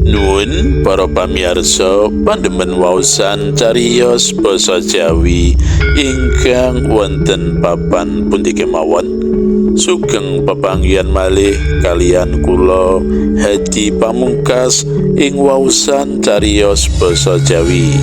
Nuwun para pamirsa pandemen waosan cariyos basa Jawi ingkang wonten papan pundi kemawon. Sugeng pepanggihan malih kaliyan kula Hadi Pamungkas ing waosan cariyos basa Jawi.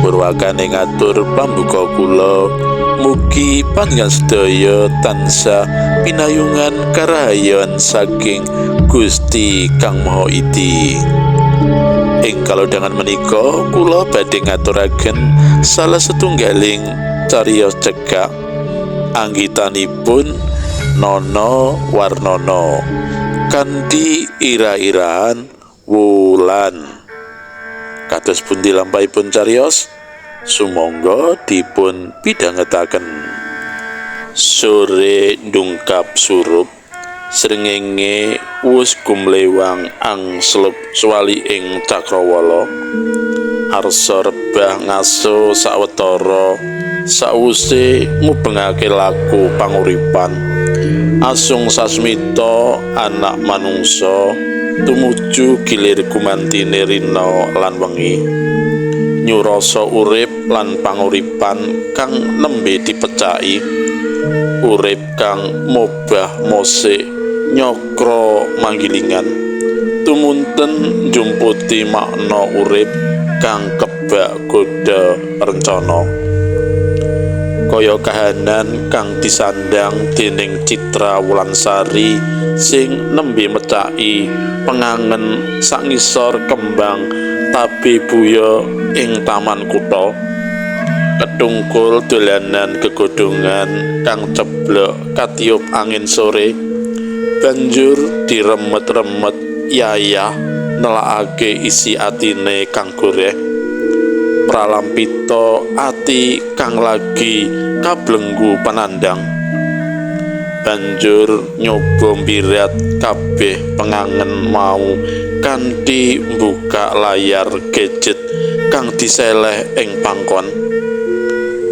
Purwakane ngatur pambuka kula, mugi panjenengan sedaya tansah pinayungan karahayon saking Gusti Kang Maha Idi. Ing kalodhangan menika kula badhe ngaturaken salah setunggaling cariyos cekak anggitanipun Nono Warnono kanthi ira-irahan Wulan. Kados pundi lampahipun cariyos? Sumangga dipun pidhangetaken. Sore ndungkap surup, srengenge wus gumlewang angslup suwali ing cakrawala. Arsa rebah ngaso sawetara sawuse mubengake laku panguripan. Asung sasmita anak manungsa tumuju gilir gumantine rina lan wengi. Nyurasa urip lan panguripan kang nembe dipecaki, urip kang mobah mosik nyokra manggilingan, tumunten njumputi makna urip kang kebak godha rencana. Kaya kahanan kang disandang dening Citra Wulansari sing nembe mecaki pengangen sangisor kembang tabe buya ing taman kutha, ketungkul dolanan gegodhongan kang ceblok katiup angin sore, banjur diremet-remet yayah nelakake isi atine kang goreh, pralampita ati kang lagi kablenggu panandhang. Banjur nyoba mbirat kabeh pengangen mau kanthi mbuka layar gadget kang diseleh ing pangkon.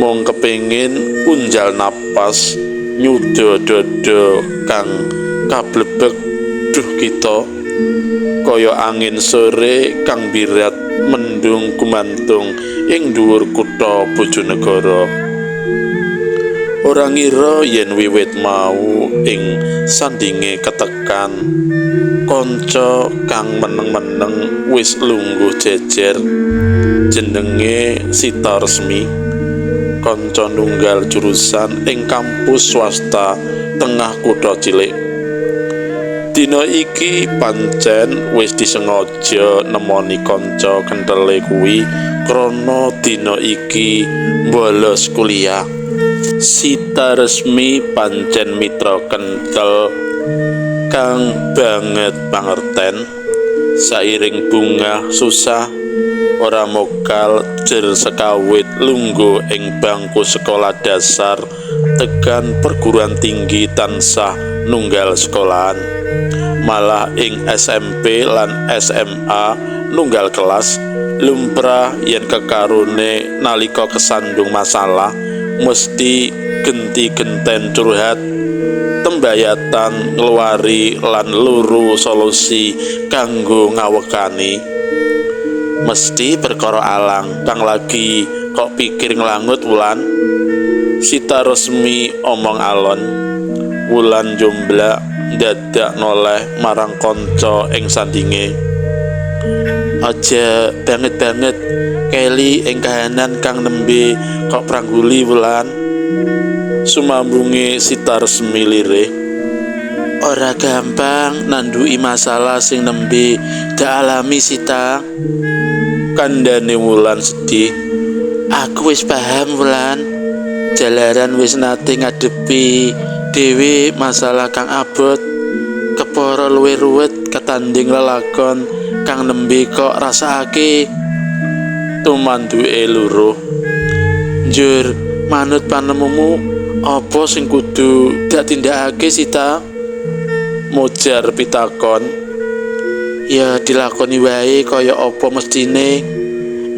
Mung kepengin unjal napas nyuda dada kang kablebek duh kita, kaya angin sore kang birat mendung gumantung ing dhuwur kutha Bojonegoro. Ora ngira yen wiwit mau ing sandinge ketekan kanca kang meneng-meneng wis lungguh jejer, jenenge Sita Resmi, kanca nunggal jurusan ing kampus swasta tengah kutha cilik. Dina iki pancen wis disengaja nemoni kanca kenthele kuwi krana dina iki bolos kuliah. Sita Resmi pancen mitra kenthel kang banget pangerten. Sairing bungah susah ora mokal jer sekawit lungguh ing bangku sekolah dasar tekan perguruan tinggi tansah nunggal sekolahan, malah ing SMP lan SMA nunggal kelas. Lumrah yen kekarone nalika kesandung masalah mesti genti-genten curhat, tembayatan ngluwari lan luru solusi kanggo ngawekani. Mesti perkara alang kang lagi kok pikir nglangut Wulan. Sita Resmi omong alon. Wulan jomblak dadak noleh marang kanca ing sandinge. Aja banget-banget keli ing kahanan kang nembe kok prangguli Wulan. Sumambunge Sita Resmi lirih. Ora gampang nanduki masalah sing nembe dak alami Sita. Kandhane Wulan sedih. Aku wis paham Wulan. Jalaran wis nate ngadepi dhewe masalah kang abot, kepara luwih ruwet ketanding lelakon kang nembe kok rasakake. Tumanduke luruh. Njur manut panemumu apa sing kudu dak tindakake Sita? Mojar pitakon. Ya dilakoni wae kaya apa mestine.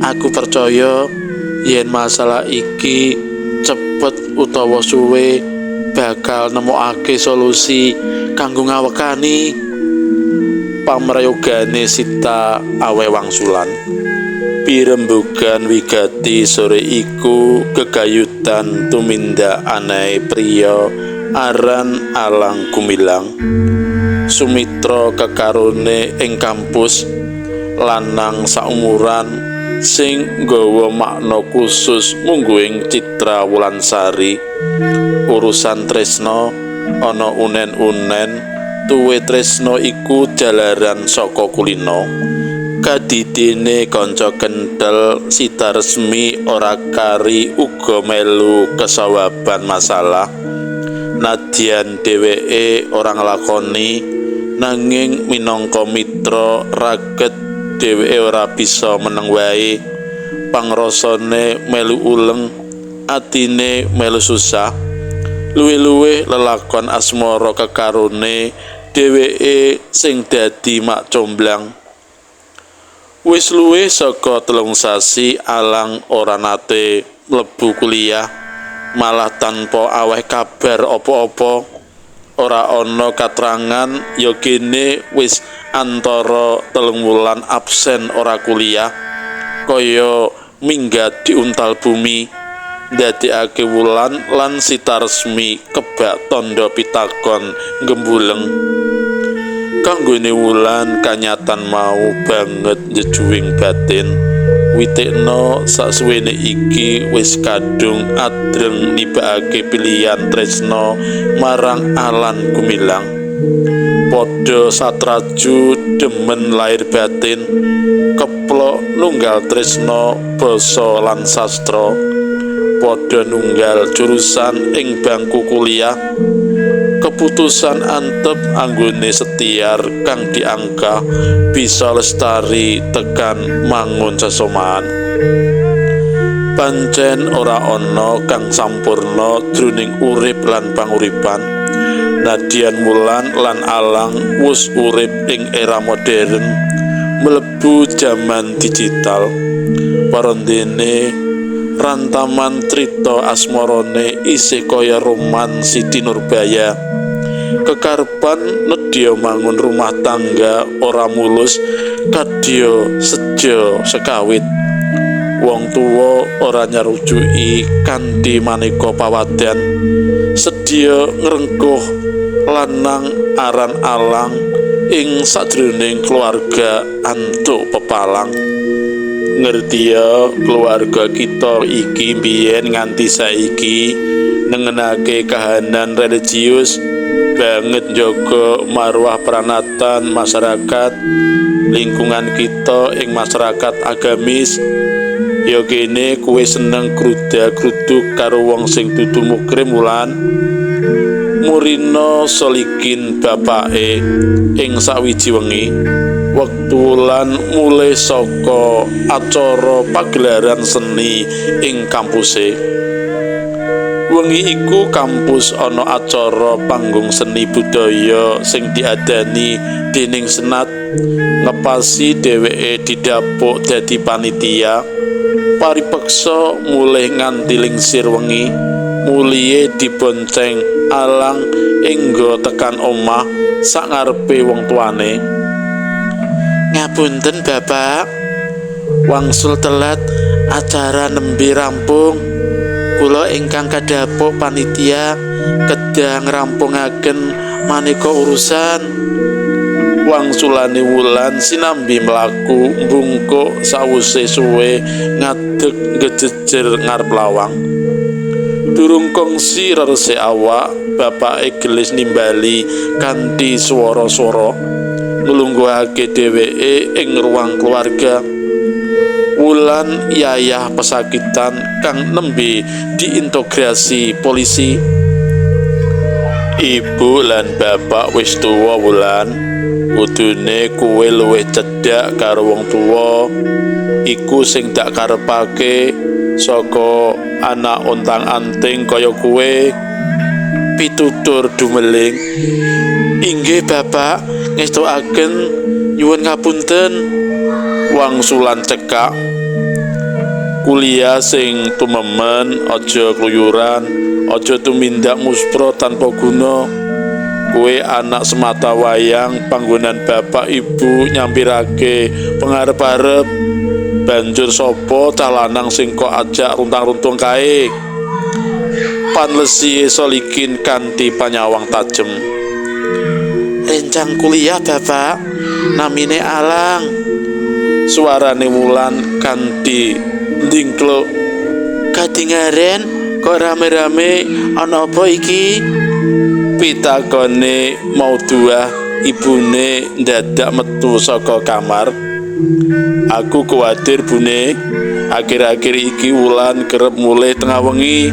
Aku percaya yen masalah iki cepet utawa suwe bakal nemokake solusi kanggo ngawekani. Pamrayogane Sita awe wangsulan. Pirembugan wigati sore iku gegayutan tumindak anehe priya aran Alang Gumilang. Sumitra kekarone ing kampus lanang saumuran sing nggawa makna khusus mungguing citra Wulansari. Urusan tresna ana unen-unen, tuwe tresna iku jalaran saka kulina. Kadidene kanca kenthel Sita Resmi ora kari uga melu kesawaban masalah. Nadyan dheweke ora nglakoni, nanging minangka mitra raket dheweke ora bisa meneng wae. Pangrasane melu uleng, atine melu susah. Luwih-luwih lelakon asmara kekarone dheweke sing dadi mak comblang. Wis luwih saka 3 sasi Alang ora nate mlebu kuliah, malah tanpa aweh kabar apa-apa. Ora ana katrangan ya kene wis antara 3 wulan absen ora kuliah, kaya minggat diuntal bumi. Ndadekake Wulan lan Sita Resmi kebak tandha pitakon nggembuleng. Kanggone Wulan kanyatan mau banget njejuwing batin. Witekna saksuwene iki wis kadung adreng nibakake pilihan tresna marang Alan Gumilang. Padha satraju demen lahir batin, keplok nunggal tresna basa lan sastra, padha nunggal jurusan ing bangku kuliah. Keputusan antep anggone setiar kang diangka bisa lestari tekan mangun sesoman. Pancen ora ana kang sampurna jroning urip lan panguripan. Nadyan Wulan lan Alang wus urip ing era modern, mlebu jaman digital. Parandene rantaman crita asmarane isih kaya roman Siti Nurbaya. Kekarepan nedya mangun rumah tangga ora mulus kadya seja sekawit. Wong tuwa ora nyarujuki kanthi maneka pawadan, sedya ngrengkuh lanang aran Alang ing sajroning keluarga antuk pepalang. Ngertiya keluarga kita iki biyen nganti saiki nengenake kahanan religius banget njaga marwah pranatan masyarakat lingkungan kita ing masyarakat agamis. Ya kene kowe seneng gruda-gruduk karo wong sing dudu mukrim Wulan. Murina Solikin bapake ing sawiji wengi wektu Wulan mulih saka acara pagelaran seni ing kampuse. Wengi iku kampus ana acara panggung seni budaya sing diadani dening senat. Ngepasi dheweke didapuk dadi panitia. Paripeksa mulih nganti lingsir wengi, mulihe dibonceng Alang engga tekan omah sak ngarepe wong tuane. Ngapunten Bapak, wangsul telat acara nembe rampung. Kula ingkang kadhapuk panitia kedah ngrampungaken maneka urusan. Wangsulane Wulan sinambi mlaku mbungkuk sawuse suwe ngadeg ngejejer ngarep lawang. Durung kongsi reresik awak, bapake gelis nimbali kanthi swara-swara nglungguhake dheweke ing ruang keluarga. Wulan yayah pesakitan kang nembe diintegrasi polisi. Ibu lan bapak wis tuwa Wulan, kudune kuwe luwih cedhak karo wong tuwa. Iku sing dak karepake saka anak ontang-anting kaya kuwe. Pitutur dumeling. Inggih Bapak, ngestukaken nyuwun ngapunten. Wangsulan cekak. Kuliah sing tumemen, aja kluyuran, aja tumindak muspra tanpa guna. Kowe anak semata wayang panggonan bapak ibu nyampirake pengarep-arep. Banjur sapa cah lanang sing kok ajak runtang-runtung kae? Panlesihe Solikin kanthi panyawang tajem. Rencang kuliah, Bapak, namine Alang. Suarane Wulan kanthi ndingkluk. Kadingaren kok rame-rame, ana apa iki? Pitakone Mauduah, ibune ndadak metu saka kamar. Aku kuwatir, Bune, akhir-akhir iki Wulan kerep mulih tengah wengi.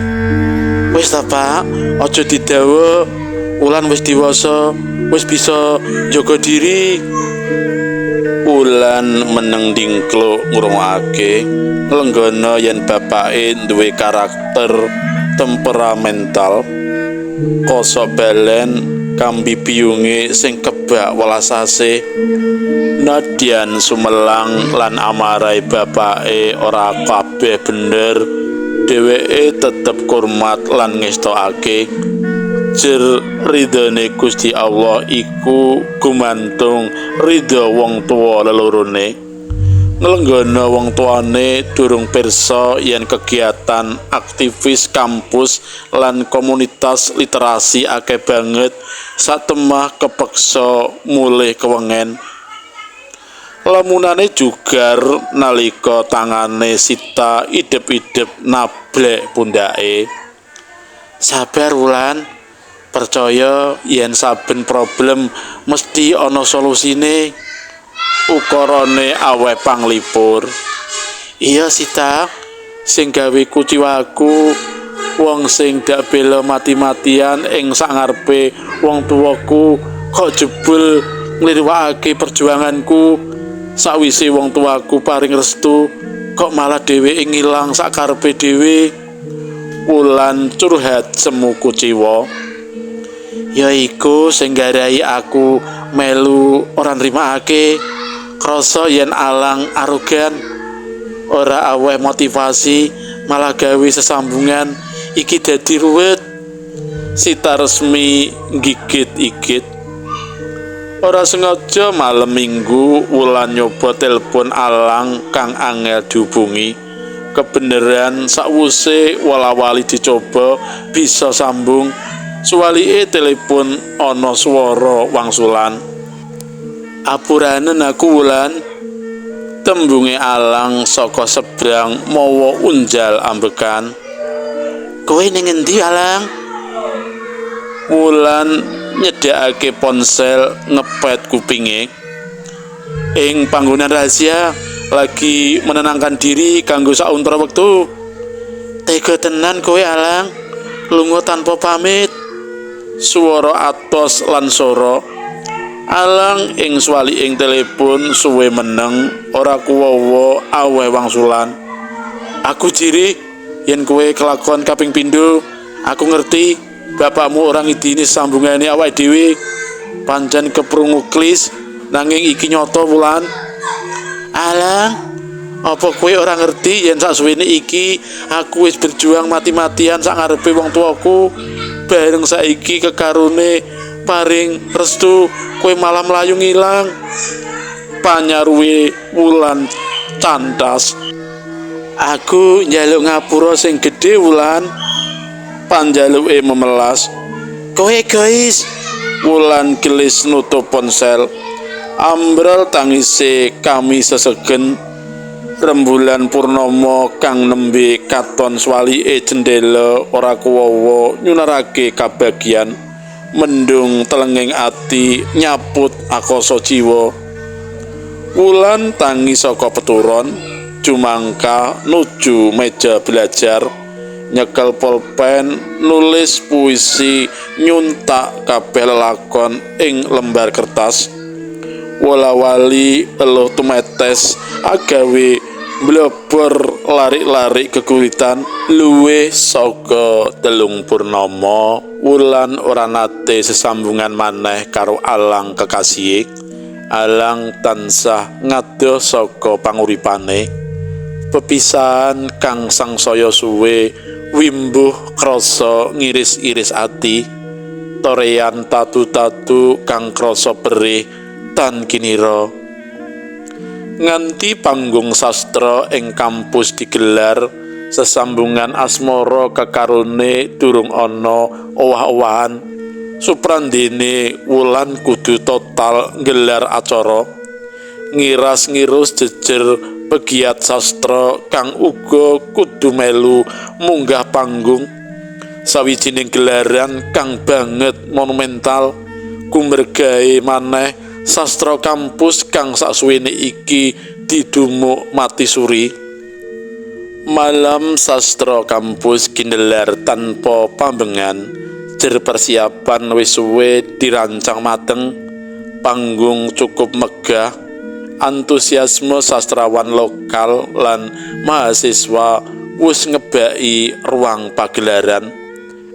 Wis ta, Pak, aja didawa. Wulan wis diwasa, wis bisa njaga diri. Wulan meneng dingkluk ngrungokake, nglenggana yen bapake duwe karakter temperamental. Kosok balen kambi biyunge sing kebak welas asih. Nadyan sumelang lan amarahe bapake ora kabeh bener, dheweke tetep kurmat lan ngestokake. Jer ridhone Gusti Allah iku gumantung ridho wong tuwa lelorone. Nglenggana wong tuane durung pirsa yen kegiatan aktivis kampus lan komunitas literasi akeh banget satemah kepeksa mulih kewengen. Lamunane jugar nalika tangane Sita idep-idep nablek pundhake. Sabar, Wulan, percaya yen saben problem mesti ana solusine. Ukarane aweh panglipur. Iya, Sita, sing gawe kuciwa aku wong sing dak bela mati-matian ing sangarepe wong tuwaku kok jebul nglirwakake perjuanganku. Sakwise wong tuaku paring restu kok malah dheweke ngilang sakarepe dhewe. Wulan curhat semu kuciwa. Ya iku sing nggarai aku melu ora nrimakake. Krasa yen Alang arogan, ora aweh motivasi, malah gawe sesambungan iki dadi ruwet. Sita resmi nggigit-igit. Ora sengaja malem Minggu Wulan nyoba telepon Alang kang angel dihubungi. Kebeneran sakwuse wala-wali dicoba bisa sambung. Suwalike telepon ana swara wangsulan. Apuranen aku, Wulan. Tembunge Alang saka sebrang mawa unjal ambekan. Kowe ning endi, Alang? Wulan nyedhakake ponsel ngepet kupinge. Ing panggonan rahasia, lagi menenangkan diri kanggo sauntara wektu. Tega tenan kowe, Alang, lunga tanpa pamit. Swara atos lan sora. Alang ing swaliking telepon suwe meneng ora kuwawa aweh wangsulan. Aku jiri yen kowe kelakon kaping pindho, aku ngerti bapakmu ora ngidini sambungane awake dhewe. Pancen keprungu klis, nanging iki nyata, Wulan. Alang, apa kowe ora ngerti yen saksuwene iki aku wis berjuang mati-matian sak ngarepe wong tuaku? Bareng saiki kekarone paring restu, kowe malah mlayu ngilang. Panyaruwe Wulan cantas. Aku njaluk ngapura sing gedhe, Wulan. Panjaluke memelas. Kowe egois. Wulan gelis nutup ponsel. Ambrol tangise kami sesegen. Rembulan purnama kang nembe katon swalike jendela ora kuwawa nyunarake kabagyan. Mendung telenging ati nyaput akasa jiwa. Wulan tangi saka peturon, jumangkah nuju meja belajar, nyekel pulpen, nulis puisi, nyuntak kabeh lelakon ing lembar kertas. Wala-wali eluh tumetes agawe mblobor larik-larik geguritan. Luwih saka 3 purnama Wulan ora nate sesambungan maneh karo Alang kekasihe. Alang tansah ngadoh saka panguripane. Pepisahan kang sangsaya suwe wimbuh krasa ngiris-iris ati. Torean tatu-tatu kang krasa perih tan kinira. Nganti panggung sastra ing kampus digelar, sesambungan asmara kekarone durung ana owah-owahan. Suprandene Wulan kudu total nggelar acara. Ngiras-ngirus jejer pegiat sastra kang uga kudu melu munggah panggung. Sawijining gelaran kang banget monumental, kumergahe maneh sastra kampus kang saksuwene iki didumuk mati suri. Malam sastra kampus ginelar tanpa pambengan, jer persiapan wis suwe dirancang mateng, panggung cukup megah, antusiasme sastrawan lokal lan mahasiswa wis ngebaki ruang pagelaran.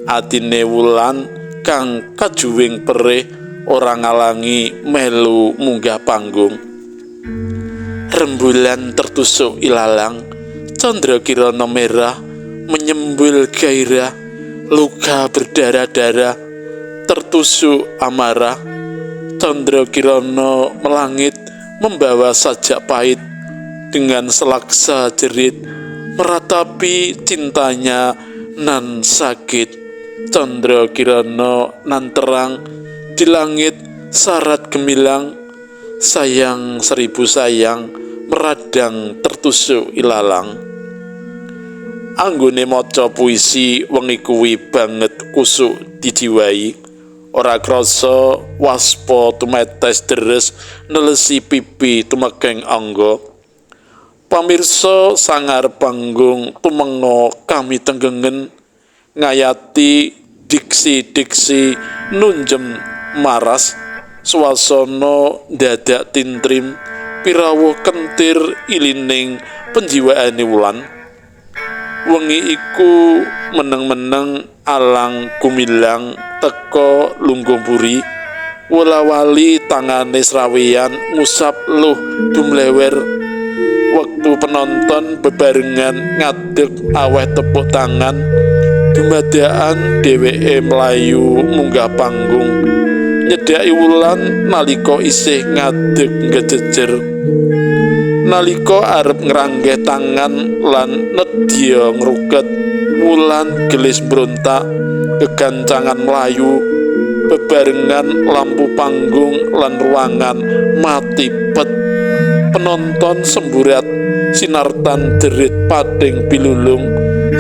Atine Wulan kang kajuwing perih ora ngalangi melu munggah panggung. Rembulan tertusuk ilalang, candra kirana merah menyembul gairah, luka berdarah-darah tertusuk amarah. Candra kirana melangit membawa sajak pahit, dengan selaksa jerit meratapi cintanya nan sakit. Candra kirana nan terang di langit syarat gemilang, sayang seribu sayang meradang tertusuk ilalang. Anggone maca puisi wengi kuwi banget kusuk dijiwai, ora krasa waspa tumetes deres nelesi pipi tumekeng angga. Pamirsa sangar panggung tumenga kami tenggengen, ngayati diksi-diksi nunjem maras, swasana dadak tintrim, pirawuh kentir ilining penjiwaane Wulan. Wengi iku meneng-meneng alang gumilang teka lungguh mburi, wala-wali tangane sraweyan ngusap luh dumlewer. Wektu penonton bebarengan ngadeg aweh tepuk tangan, dumadaan dheweke mlayu munggah panggung, nyedhaki Wulan nalika isih ngadeg ngejejer. Nalika arep ngranggeh tangan lan nedya ngruket, Wulan gelis mbrontak, kegancangan mlayu, bebarengan lampu panggung lan ruangan mati pet. Penonton semburat sinartan jerit pating bilulung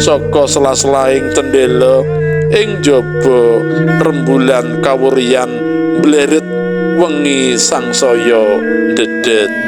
saka sela-selaing cendela ing jaba rembulan kawuryan bleret wengi sangsaya ndedet.